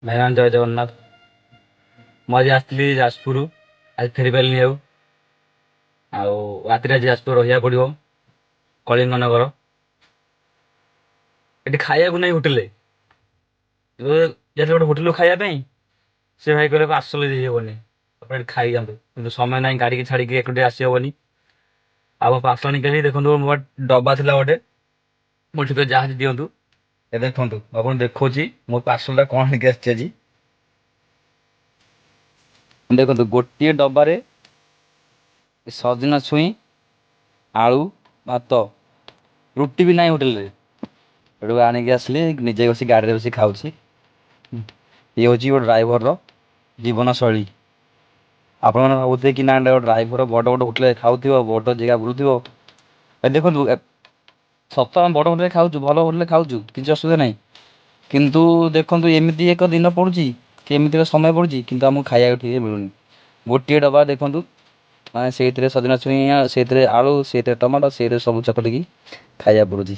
ଭାଇମାନେ, ଜୟ ଜଗନ୍ନାଥ। ମୁଁ ଆଜି ଆସିଥିଲି ଯାଜପୁର, ଆଜି ଫେରି ପାରିଲିନି ଆଉ। ଆଉ ରାତିରେ ଆଜି ଯାଜପୁର ରହିବାକୁ ପଡ଼ିବ, କଳିଙ୍ଗନଗର। ଏଠି ଖାଇବାକୁ ନାହିଁ ହୋଟେଲରେ। ଯାଇଥିଲି ଗୋଟେ ହୋଟେଲକୁ ଖାଇବା ପାଇଁ, ସେ ଭାଇ କହିଲେ ପାର୍ସଲ ଦେଇହେବନି, ଆପଣ ଏଠି ଖାଇଯାଆନ୍ତୁ। କିନ୍ତୁ ସମୟ ନାହିଁ, ଗାଡ଼ିକି ଛାଡ଼ିକି ଏକୁଟିଆ ଆସିହେବନି। ଆଉ ମୁଁ ପାର୍ସଲ ଆଣିକି ଆସିଲି। ଦେଖନ୍ତୁ, ମୋ ଡବା ଥିଲା ଗୋଟେ, ମୋ ଠିକ ଯାହା ଅଛି ଦିଅନ୍ତୁ। ଏ ଦେଖନ୍ତୁ, ମୁଁ ଆପଣଙ୍କୁ ଦେଖାଉଛି ମୋ ପାର୍ସଲଟା କ'ଣ ଆଣିକି ଆସିଛି ଆଜି। ଦେଖନ୍ତୁ, ଗୋଟିଏ ଡବାରେ ସଜନା ଛୁଇଁ, ଆଳୁ, ଭାତ, ରୁଟି ବି ନାହିଁ ହୋଟେଲରେ। ଏଠୁ ଆଣିକି ଆସିଲି, ନିଜେ ବସି ଗାଡ଼ିରେ ବସି ଖାଉଛି। ଇଏ ହେଉଛି ଗୋଟେ ଡ୍ରାଇଭରର ଜୀବନଶୈଳୀ। ଆପଣମାନେ ଭାବୁଥିବେ କି ନା, ଡ୍ରାଇଭର ବଡ଼ ବଡ଼ ହୋଟେଲରେ ଖାଉଥିବ, ବଡ଼ ଜାଗା ବୁଲୁଥିବ। ଏ ଦେଖନ୍ତୁ, ସତ, ଆମେ ବଡ଼ ହୋଟେଲରେ ଖାଉଛୁ, ଭଲ ହୋଟେଲରେ ଖାଉଛୁ, କିଛି ଅସୁବିଧା ନାହିଁ। କିନ୍ତୁ ଦେଖନ୍ତୁ, ଏମିତି ଏକ ଦିନ ପଡ଼ୁଛି କି ଏମିତି ଏକ ସମୟ ପଡ଼ୁଛି, କିନ୍ତୁ ଆମକୁ ଖାଇବାକୁ ଠିକ୍ ମିଳୁନି। ଗୋଟିଏ ଡବା ଦେଖନ୍ତୁ, ମାନେ ସେଇଥିରେ ସଜନା ଛୁଇଁ, ସେଇଥିରେ ଆଳୁ, ସେଇଥିରେ ଟମାଟୋ, ସେଇଥିରେ ସବୁ ଚକଟିକି ଖାଇବାକୁ ପଡ଼ୁଛି।